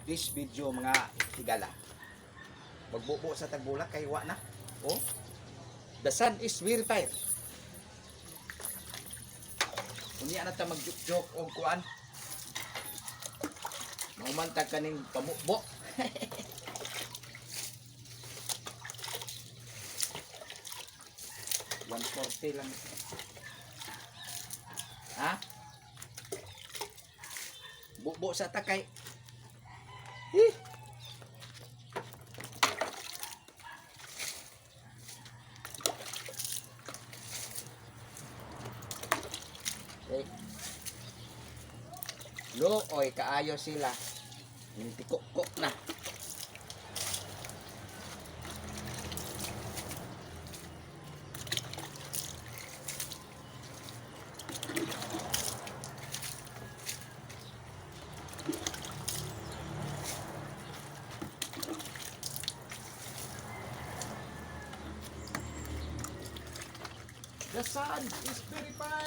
This video, mga higala. Magbubo sa tagbulak kay wa na. Oh. The sun is very fire. Unya na ta magjuk-juk og kuan. Maumantag kaning pamubo. 140 lang. Ha? Bubo sa takay. Eh. Eh. Looy kaayo sila. Nintikok-kok na. The sun is very fire.